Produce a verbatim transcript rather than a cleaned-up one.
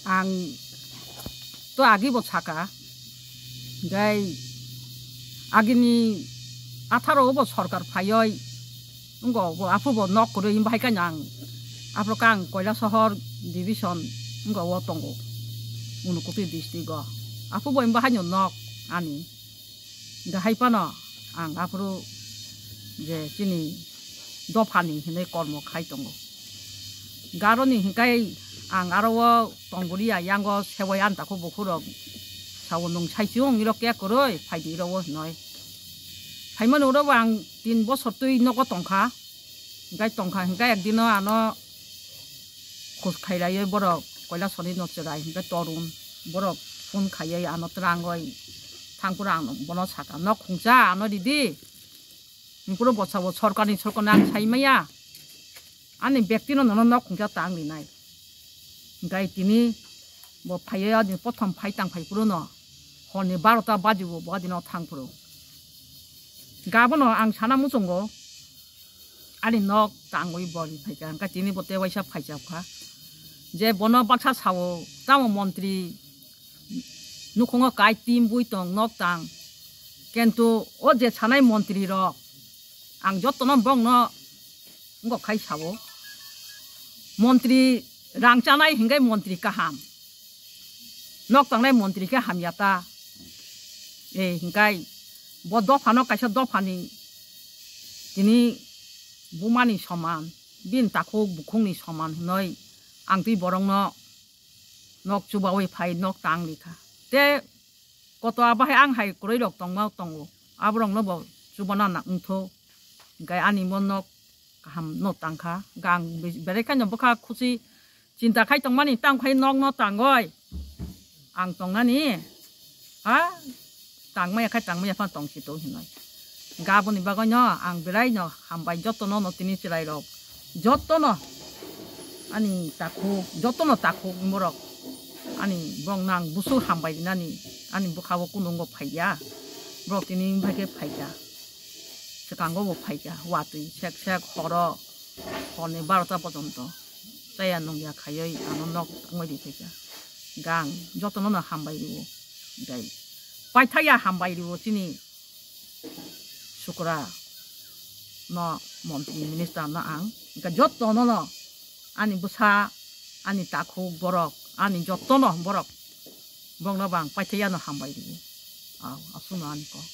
Ang to agi bo saka, gai agini atharo bo sorkar phaioi, wngko bo aphuru bo nok kwrwi, bahai khe ang aphuru khe ang Koilasohor division wngko o tongo, Unakoti district o. Aphuru bo bahai no nok ani. Hingke hai phano ang aphuru je chini dophani hinui kormo khai tongo. Garoni hingkai ang aro o tongboriya yango sewai ani takhuk bukhuk rok sao nwng saichung iro kek kwrwi phaidi iro o hinui. Phaimani oro bo ang tin bosor twi nogo tongkha. Hingke tongkha, hingke ekdino ano khus khailaioi borok Koilasoni no chwrai, hingke Torun borok phone khaioi ano twrangoi thangphuru ang bono saka, "Nok khungsa ano ridi." Hingphuru bosabo sorkarni, sorkarni ang sai maya, ani bektino nono nok khungsa tang rinai. Hingke tini bo phaioi, ani prothom phai tang phai phuru no horni barota bajibo bo adino thangphuru. Gabono ang sana muchungo, ani nok tangwi bori phaikha, hingkhe tini bo tei waisa phaijak kha. Je bono baksa sao, tamo montri nukhungo kai team bui tong nok tang, kintu o je sanai montri rok, ang jotono bongno wngkok khai sao, montri rang chanai hingkhe montri kaham, nok tangnai montri khe hamya ta. E hingkai bo dophano kaisa dophani tini bumani soman, bini takhuk bukhukni soman hinoi ang twi borokno nok chubaui phai nok tang rikha. Te koto abahai ang hai kwrwi rok tongma tongo, aborokno bo chubana na wngtho. Hingkai ani mo nok kaham no tangkha, gang berai khaino bwkha khusi chinta khai tongmani, tamo khai nok no tangoi ang tongnani, ha, tangmaya khai tangmaya phano tongsi to hinoi. Gaboni bagwi no ang berai no hambai jotono no tini chwrai rok jotono ani takhuk, jotono takhuk borok ani borok nang busu hambai rinani ani bwkha o kunu wngbo phaiya, borok tini bai khe phaikha. Swkango bo phaikha, watwi sek sek horo, horni barota pojonto chaya nungya khaiwi ano nok tangwi ri phaikha. Gang jotono no hambai rio, tei paithakya hambai rio chini sukra no, montri minister no ang, hingkhe jotono no ani bwsa, ani takhuk borok, ani jotono borok, borokno bo ang paithakya no hambai rio. Aw, aswkno ani kok.